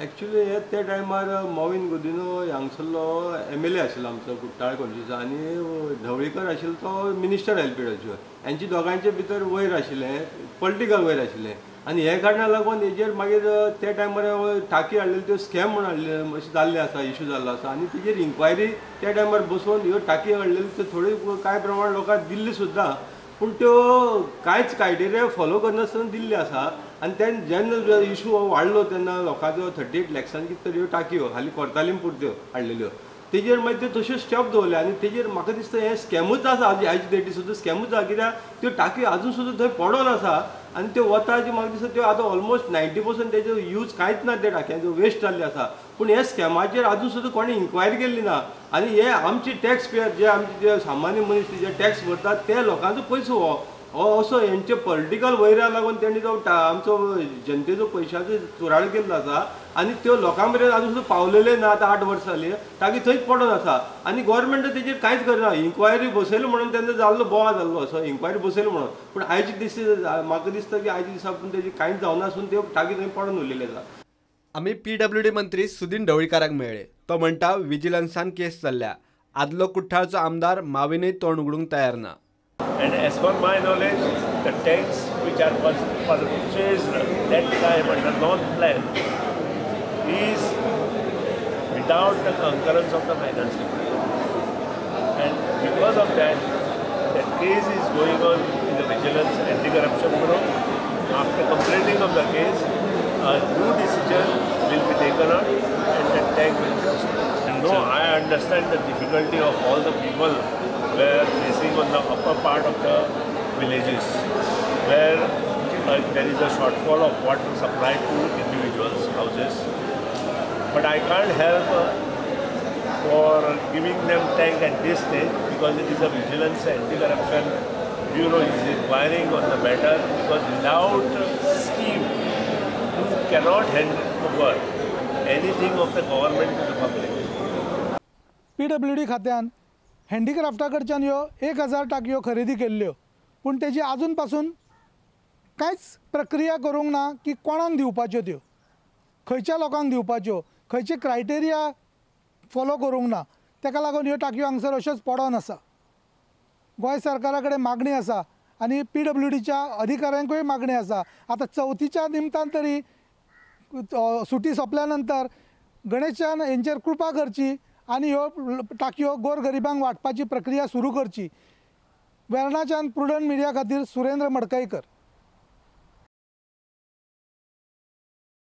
Actually हे त्या टायमार मॉविन गुदिन्हो हांगसरलो MLA आशिल्लो आमचो कुट्टाळे कॉन्स्टिट्युएन्सी आनी ढवळीकर आशिल्लो तो मिनिस्टर एलपीडब्ल्यू. हेंचे दोगांयचे भितर वयर आशिल्लें, पॉलिटिकल वयर आशिल्लें आनी हे कारणाक लागून हेजेर मागीर त्या टायमार टाकी हाडलेली त्यो स्कॅम म्हूण हाडले अशें जाल्लें आसा, इशू जाल्लो आसा आनी तेजेर इन्क्वायरी त्या टायमार बसोवन ह्यो टाकी हाडलेल्यो त्यो थोड्यो कांय प्रमाण लोकांक दिल्ली सुद्दां, पूण त्यो कांयच क्रायटेरिया फॉलो करनासतना दिल्ली आसा. आनी तेन्ना जेन्ना इशू वाडलो तेन्ना लोकांच्यो 38 लॅक्सान कितें तरी ह्यो टाकयो हालीं कोर्तालीम पुरत्यो हाडलेल्यो, तेजेर मागीर त्यो तश्यो स्टेप दवरल्यो आनी तेजेर म्हाका दिसता हें स्कॅमूच आसा. आयची डेटी सुद्दां स्कॅमूच आसा, कित्याक त्यो टाकयो आजून सुद्दां थंय पडोन आसा आनी त्यो वताच्यो म्हाका दिसता त्यो आतां ऑलमोस्ट 90% तेजो यूज कांयच ना, त्या टाकयांचो वेस्ट जाल्ले आसा. पूण ह्या स्कॅमाचेर आजून सुद्दां कोणें इन्क्वायरी केल्ली ना आनी हे आमचे टॅक्स पेयर जे आमचे जे सामान्य मनीस जे टॅक्स भरतात ते लोकांचो पयसो हो असो हेंचे पॉलिटिकल वैरा लागून तेणी तो आमचो जनतेचो पयशाचो चुराळ केल्लो आसा आनी त्यो लोकां मेरेन आजून सुद्दां पावलेले ना. आतां 8 वर्सां जालीं टाकी थंयच पडोन आसा आनी गोवोरमेंट तेजेर कांयच करना. इन्क्वायरी बसयली म्हणून तेन्ना जाल्लो बोवा जाल्लो असो इन्क्वायरी बसयली म्हणून, पूण आयचे दीस म्हाका दिसता की आयच्या दिसा पूण तेजी कांयच जावनासून त्यो टाकी थंय पडोन उरलेली आसा. आमी PWD मंत्री सुदिन ढवळीकाराक मेळ्ळे. तो म्हणटा विजिलन्सान केस चल्ल्या, आदलो कुठ्ठाळचो आमदार माविनूय तोंड उगडूंक तयार ना. And as per my knowledge, the tanks which are purchased that time under North Plan is without the concurrence of the finance department. And because of that, that case is going on in the Vigilance Anti-Corruption Bureau. After completing of the case, a new decision will be taken up and the tank will be restored. No, I understand the difficulty of all the people were facing on the upper part of the villages, where there is a shortfall of water supply to individuals' houses. But I can't help for giving them tank at this stage because it is a Vigilance Anti-Corruption Bureau is inquiring on the matter, because without scheme you cannot hand over anything of the government to the public. PWD खात्यान हँडीक्राफ्टा कडच्यान ह्यो 1000 टाकयो खरेदी केल्ल्यो, पूण तेजी आजून पासून कांयच प्रक्रिया करूंक ना की कोणाक दिवपाच्यो त्यो, खंयच्या लोकांक दिवपाच्यो, खंयचे क्रायटेरिया फॉलो करूंक ना. ताका लागून ह्यो टाकयो हांगसर अश्योच पडोन आसा. गोंय सरकारा कडेन मागणी आसा आनी PWDच्या अधिकाऱ्यांकूय मागणी आसा, आतां चवथीच्या निमतान तरी सुटी सोंपल्या नंतर गणेशान हेंचेर कृपा करची आनी ह्यो टाकयो गोरगरिबांक वांटपाची प्रक्रिया सुरू करची. वेर्णाच्यान प्रुडंट मिडिया खातीर सुरेंद्र मडकईकर.